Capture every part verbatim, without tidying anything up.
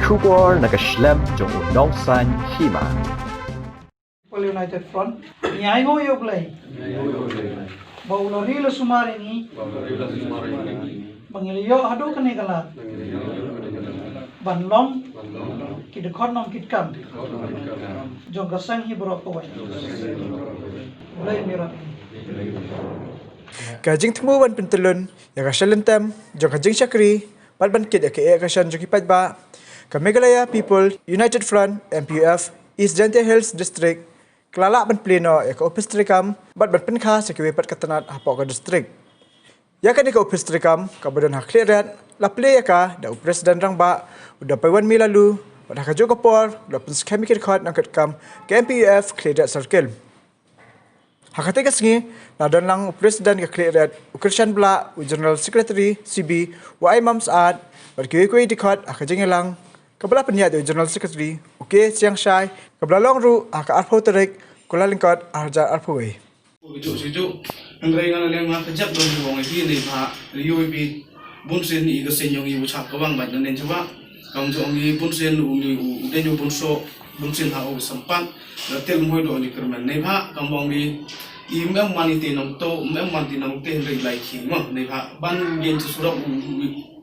Khubor na ka shlem jong u nongsan hima. People United Front. Ngi ai nguh ïa U Blei ba u la ri la sumar ïa ngi ba ngi la ïoh haduh kane ka lad ban long ki dkhot nongkitkam jong ka seng hi baroh kawei. U Blei un ïarap ïa ngi. Ka jingthmu ban pyntyllun ïa ka shalynter jong ka jingshakri bad ban kit ïa ka eh ka shan jong ki paidbah, ka Meghalaya People United Front, M P U F, East Jaintia Hills District ka la lah ban plie noh ïa ka ophis treikam bad ban pynkha sha kiwei pat ka tnat hapoh ka district. Ïa kane ka ophis treikam kaba don ha Khliehriat la plie ïa ka da u President Rangbah, u Dr. Paiwanmi Laloo, bad ha kajuh ka por la pynskhem ïa ki dkhot nongkitkam ka M P U F Khliehriat Circle. Ha katei ka sngi la don lang u President ka Khliehriat, u Krishan Blah, u General Secretary C B, u Aimam Saad, bad kiwei kiwei dkhot ha ka jingïalang kaba la pynïaid da u General Secretary, u K Siangshai, kaba la long ruh ha ka arphew tarik Kyllalyngkot arhajar arphew wei. Shuh shuh, hynrei nga la leh nga kjat don hi ong ïa phi neibhah ïoh ïa phi bunsien ïa ka seng jong ngi u chap ka bang bad nanen chwa. Kam jong ngi bunsien u ni u dei u bunso bunsien ha u sampat. La tel moi do ni kyrmen neibhah kam ong ngi i mem man i te nong to mem man ti nong te hynrei lai ki mo neibhah ban gen surok u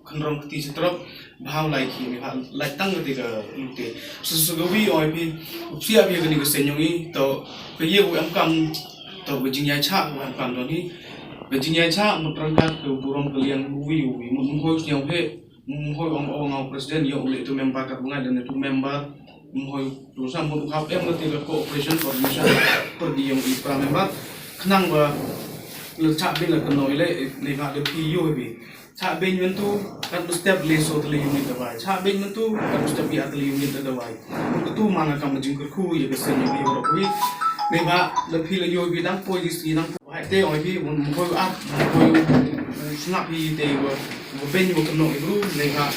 khynrong kti surok. Bha u lai ki neibhah lai tang ka te ka lute. Su su ka wi ong ïa phi u psia phi ka ni ka seng jong ngi to ka ye u em kam. To ka jingïaishah ka em kam don hi. Ka jingïaishah mut ryngkat ka burom ka liang u wi u wi mut mhoi sñiaw he. Mhoi ong ong ong president ïa u le tu member ka bunga dan tu member. Mhoi tu sa mut u hap em ka te ka cooperation coordination per di ïa u pra member. Khnang ba le chah bin la ka noi le neibhah le phi ïoh bi. Chah beiñ mynta katno step le so tylli unit dawai. Chah beiñ mynta katno step ïa tylli unit dawai. Mynta tu mana kam jingkyrkhu ïa ka seng ïa ka rok wi. Neibhah da phi la ïoh bi dang poi di si dang poi. Te oi bi mun mun poi ap mun poi sngap hi te wa wa beiñ wa kano i bru neibhah.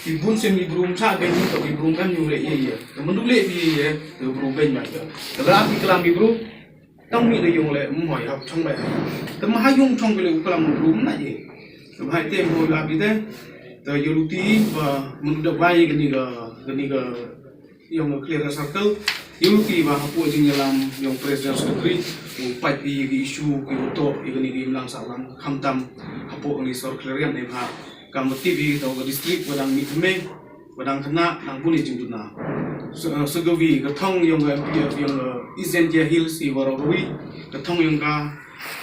I bun sem i bru chah beiñ mynta i bru kan ïoh le ïa ïa. Ka mynta le bi ïa ka bru beiñ ba ka. Ka la ap i klam i bru. Tang mi da yung le mhoi hap chong le. Te ma ha yung chong le u klam u rum na ye. Te ma ha te mhoi la bi te. Te yu lu ti ba mun da bai gani ga gani ga yung clear circle. Yu lu ti ba hapu jing yalam yung president secretary. U pai pi ga issue ki u to yu gani ga imlang salam. Kham tam hapu gani sor clear yan ne ba. Kam ti bi to ga district wadang mi thme. Ba dang khynnah dang bun ïa jingduna. Sa, sa kawi ka thong ïong ka M P F ïong ka East Jaintia Hills hi baroh kawi. Ka thong ïong ka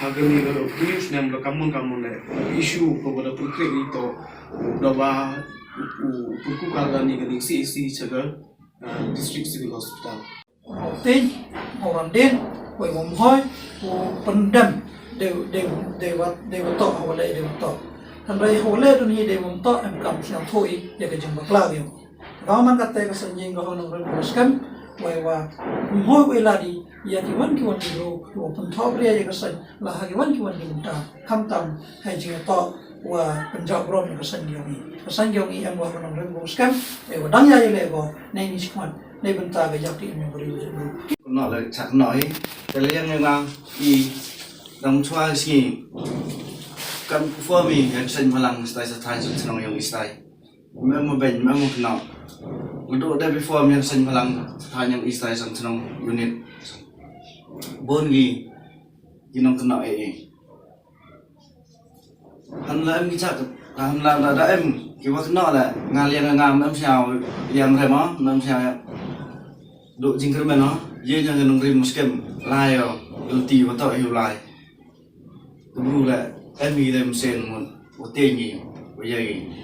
ha kani ka news nem ka kamon kamon le issue ka ba da pun kre ni to da ba u pun ku kar kani kani C H C cha ka, ah, District Civil Hospital. Tij, orang din, wei wam hoi, u pendem, de, de, de wat, de watok, hawale de watok. Hynrei hawale dun hi de wam tok, em kam siang thui, ya ke jing bakla dio. Raman kate ka sanjing ka honong ren ka skem, wei wa, um hoi wei ladi, ya ki wan ki wan ki bro, ki wa pun thok ria ya ka san, la ha ki wan ki wan ki bynta, kham tam, hai jing tok, wa, penjak brom ya ka sanjing ïong i. Ka sanjing ïong i em wa honong ren ka skem, wei wa dang ya ya le ko, nei ni sikmat. Nei bynta ka ïap ti ïa ka ri u jong u. Kynnoh la chak noh i. Te la ïeng ïa nga i dang chwa sngi. Kan ku form i ïa ka seng bhalang stai sa thaiñ sa chnong ïong i stai. Mem mo ben mem mo kynnoh. Ngi dei before mi ïa ka seng bhalang sa thaiñ ïong i stai sa chnong unit. Bun ngi ki nongkynnoh ei ei. Hanla em ki chak, hanla da da em ki wa kynnoh la nga liang nga mem sñiaw ïam rem o mem sñiaw ïa. Duk jingkyrmen o ye ña ngi nongrim muskem lai o guilty wa toh hi u lai. Ka bru la em ki dem sen mun wa te ngi wa ye ngi.